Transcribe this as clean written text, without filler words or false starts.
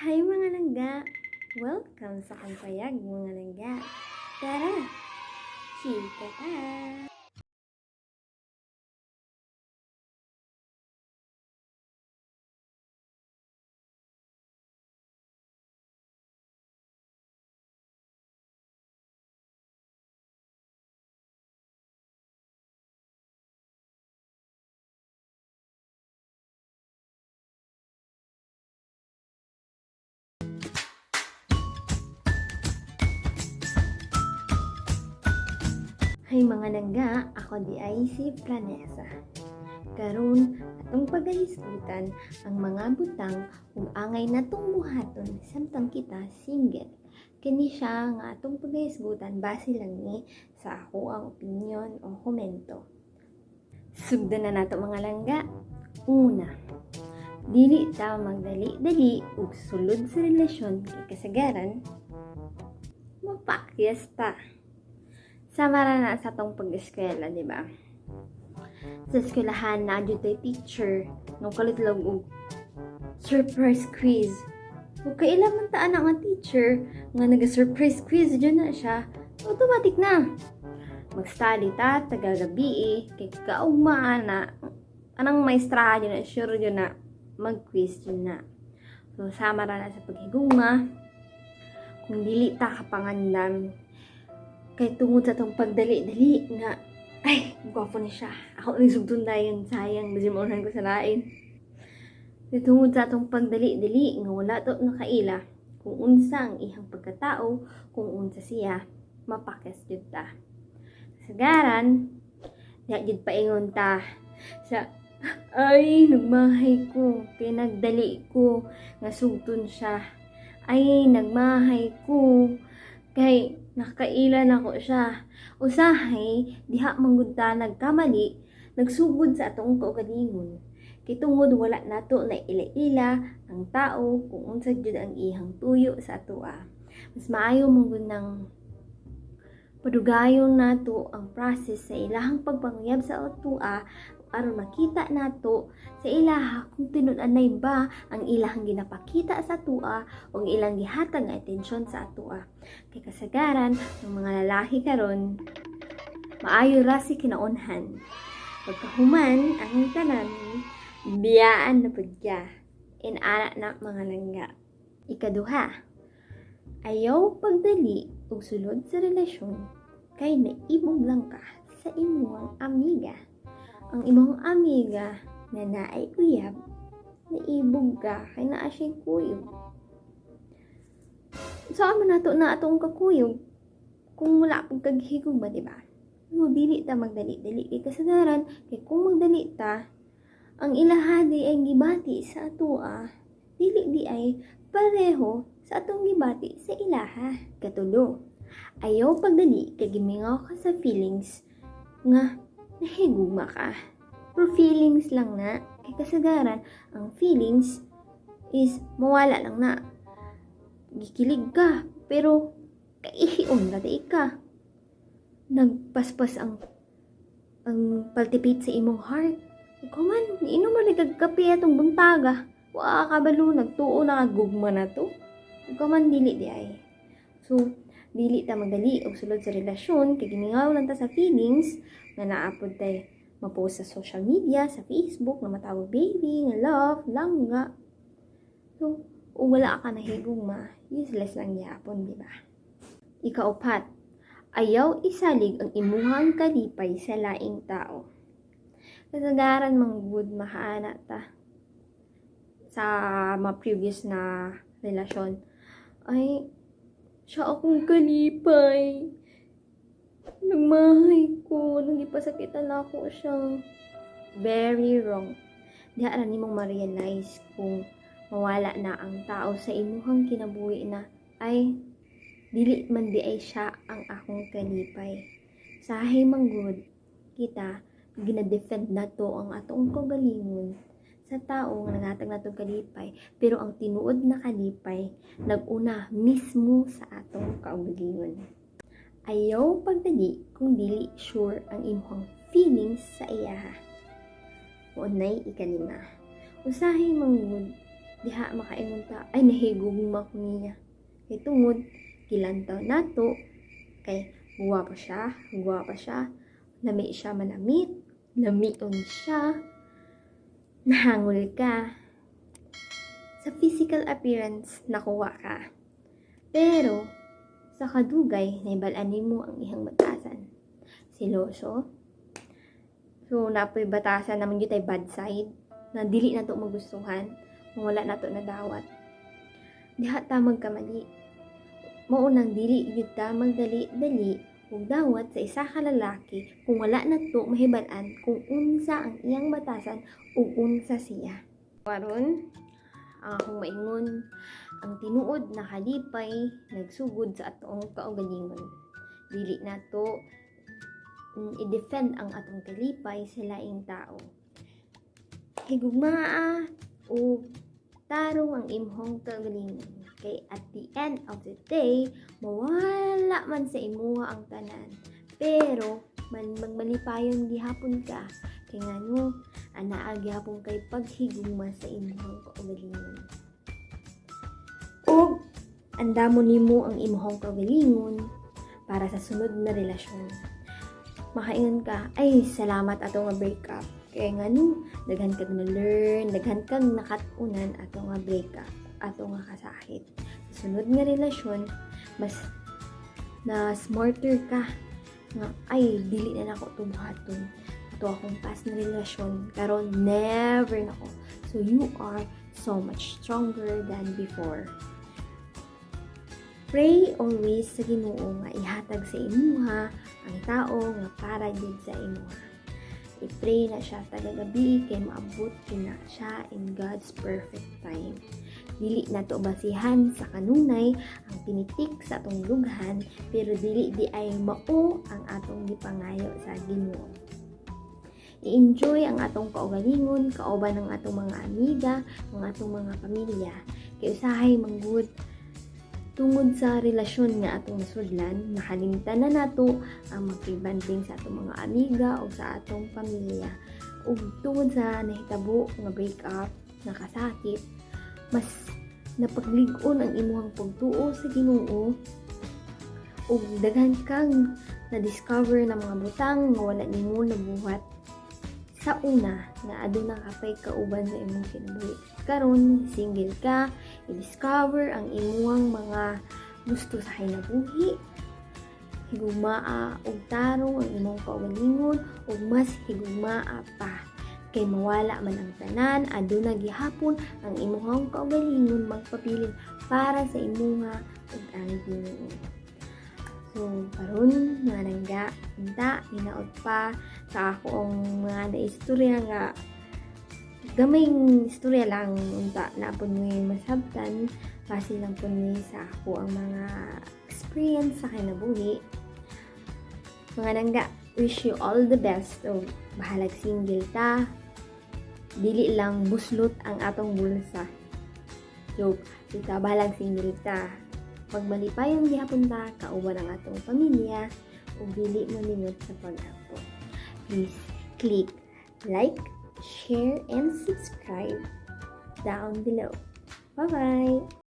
Hi, mga langga! Welcome sa akong payag, mga langga. Tara, chika ta! Hi, mga langga, ako diay si Franessa. Karon atong pagahisgutan ang mga butang ug angay natong buhaton samtang kita single. Kini siya nga atong pagahisgutan base lang ni sa ako ang opinion o komento. Sugdan na nato, mga langga. Una, dili ta magdali-dali ug sulod sa relasyon kay kasagaran mapakyas ta. Sama ra na sa atong pag-eskwela, di ba? Sa eskwelahan naa jud tay teacher nung kalit lang og surprise quiz. Ug kaila man ta ana nga teacher nga naga-surprise quiz jud na siya, automatic na. Mag-study ta taga-gabi kay kaugma ana anang maestraha jud na, sure jud na mag-quiz jud na. So sama ra na sa paghigugma, kung dili ta kapangandam kay tungod sa atong pagdali-dali nga, "Ay, gwapo ni siya, ako ni sugton dayon, sayang basin maunahan ko sa lain." Kay tungod sa atong pagdali-dali nga wala to nakaila kung unsa ang iyang pagkatao, kung unsa siya, mapakyas jud ta. Kasagaran diha jud paingon ta sa, "Ay, nagmahay ko kay nagdali ko nga sugton siya. Ay, nagmahay ko kay nakaila nako siya." Usahay diha man gud ta nagkamali, nagsugod sa atong kaugalingon. Kay tungod wala nato na ila-ila ang tao kung unsa jud ang iyang tuyo sa atoa. Mas maayo man gud nang padugayon nato ang process sa ilahang pagpanguyab sa atoa aron makita nato sa ilaha kung tinud-anay ba ang ilahang ginapakita sa atoa o ang ilang gihatag nga atensyon sa atoa. Kay kasagaran ang mga lalaki karon maayo ra si kinaunhan. Pagkahuman ang tanan, biyaan na pud ka. Inana na, mga langga. Ikaduha, ayaw pagdali og sulod sa relasyon kay naibog lang ka sa imong amiga. Ang imong amiga nga naay uyab, naibog ka kay naa siya'y kuyog. Saan man nato na atong kakuyog kung wala pud kag higugma, di ba? No, dili ta magdali-dali kay kasagaran kay kung magdali ta, ang ilaha diay gibati sa atoa dili diay pareho sa atong gibati sa ilaha. Katulo, ayaw pagdali kay gimingaw ka sa feelings nga nahigugma ka. Pero feelings lang na, kay kasagaran ang feelings is mawala lang na. Gikilig ka, pero kaihion ra diay ka. Nagpaspas ang palpit sa imong heart. Ikaw man, inom man kag kape atong buntaga. Wa ka kabalo, nagtuo na ka gugma na to. Ikaw man, dili diay. So, dili ta magdali og sulod sa relasyon kay gimingaw lang ta sa feelings nga naa pod tay ma-post sa social media, sa Facebook, nga matawag baby, nga love, langga. So, kung wala ka nahigugma, useless lang gyapon, di ba? Ikaupat, ayaw isalig ang imuhang kalipay sa laing tao. Kasagaran man gud makaana ta sa mga previous na relasyon. "Ay, siya akong kalipay. Nagmahay ko, nagipasakitan ako siya." Very wrong. Diha ra nimong ma-realize kung mawala na ang tao sa imuhang kinabuhi na, "Ay, dili man diay siya ang akong kalipay." Sahay man gud kita gina-defend nato ang atong kaugalingon sa tao nga naghatag natong kalipay, pero ang tinuod na kalipay nag-una mismo sa atong kaugalingon. Ayaw pagdali kung dili sure ang imong feelings sa iyaha. Mao nay ikalima. Usahay man gud Diha makaingon ta, "Ay, nahigugma ko niya." Kay tungod gilantaw nato kay guwapa siya, guwapa siya, lami siya manamit, lamion siya, nahangol ka. Sa physical appearance, nakuha ka. Pero sa kadugay, naibal-an nimo ang iyang batasan. Seloso. So, naa poy batasan naman gyud tay bad side na dili na to magustuhan kung wala na to nadawat. Diha ta magkamali. Mao nang dili gyud ta magdali-dali ug dawat sa isa ka lalaki kung wala na to mahibal-an kung unsa ang iyang batasan ug unsa siya. Karon, ang akong maingon, ang tinuod na kalipay nagsugod sa atong kaugalingon. Dili nato i-defend ang atong kalipay sa laing tao. Higugmaa ug tarong ang imong kaugalingon. Kay at the end of the day, mawala man sa imuha ang tanan. Pero man magmalipayon gihapon ka kay ngano anaa gihapon kay paghigugma sa imong kaugalingon. Ug andamo nimo ang imong kaugalingon para sa sunod na relasyon. Makaingon ka, "Ay, salamat ato nga break up." Kay ngano, daghan kag na-learn, daghan kag nakat-unan ato nga break up, ato nga kasakit. Sa sunod nga relasyon, mas na smarter ka nga, "Ay, dili na nako to buhaton. Ato akong past na relasyon, karon never nako." So you are so much stronger than before. Pray always sa Ginoo nga ihatag sa imuha ang tao nga para gid sa imuha. I-pray na siya taga-gabi kay maabot na siya in God's perfect time. Dili na to basihan sa kanunay ang pinitik sa atong dughan, pero dili diay mao ang atong gipangayo sa Ginoo. I-enjoy ang atong kaugalingon kauban ang atong mga amiga, ang atong mga pamilya. Kay usahay manggud, tungod sa relasyon nga atong nasudlan, nakalimtan na nato ang makibanding sa atong mga amiga o sa atong pamilya. Ug tungod sa nahitabo nga break up, nakasakit, mas napaglig-on ang imuhang pagtuo sa Ginoo ug daghan kang na-discover na mga butang nga wala nimo nabuhat sa una nga aduna ka pay kauban sa imong kinabuhi. Karon single ka, i-discover ang imuhang mga gusto sa kinabuhi. Higugmaa og tarong ang imong kaugalingon ug mas higugmaa pa. Kay mawala man ang tanan, aduna gihapon ang imong kaugalingon magpabilin para sa imuha ug ang Ginoo. So, karon mga langga, unta, hinaot pa sa akong mga naistorya nga gamayng istorya lang, unta naa pud mo'y masabtan, base lang pud ni sa ako ang mga experience sa kinabuhi. Mga langga, wish you all the best. So, bahalag single ta, dili lang buslot ang atong bulsa. Joke, dita, bahalag single ta, pagmalipayon gihapon ta kauban ang atong pamilya ug dili malingot sa pag-ampo. Please click like, share, and subscribe down below. Bye-bye!